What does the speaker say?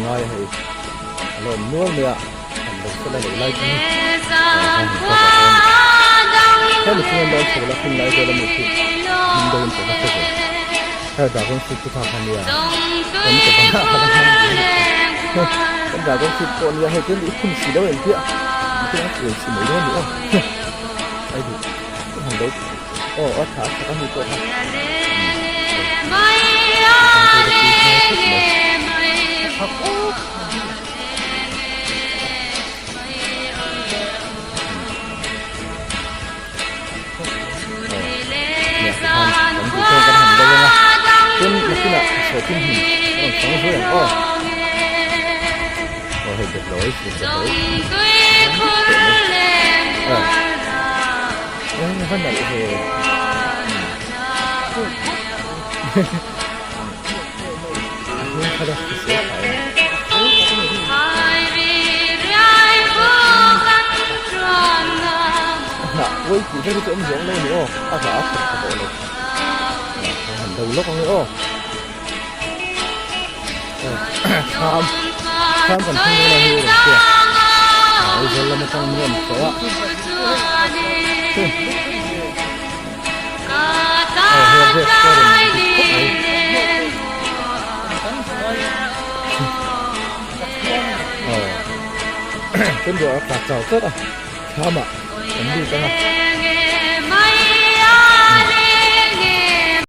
ngai a hei a lo awm nual mai a han lo sela lo lai chu han cover dawn a ni hemi chhunga lawn chho la hun lai vel a mi khi hlim deuhin pawh ka hre ve hei dragon fruit chu kha kha nia kan ka bangah kha ka hmang ve a ni kan dragon fruit pawh nia hei chuan i phun si lo engtia engtin a kuai si mai dawn a ni aw ai duh han lo aw a tha a tha ka hmu pawh kha Hnah uai tih vel hi chu awm zawng lo a ni aw a hnah a that tha tawh lo a han do lawk ang e aw thlam thlam kan thleng dawn a hei rawn tia Aizawl lam atang min rawn tlawh a aw hei a dress pawh a rawn dik khawp mai. Aw chuan ruah a tla chau tlat a thlamah kan lut ang a.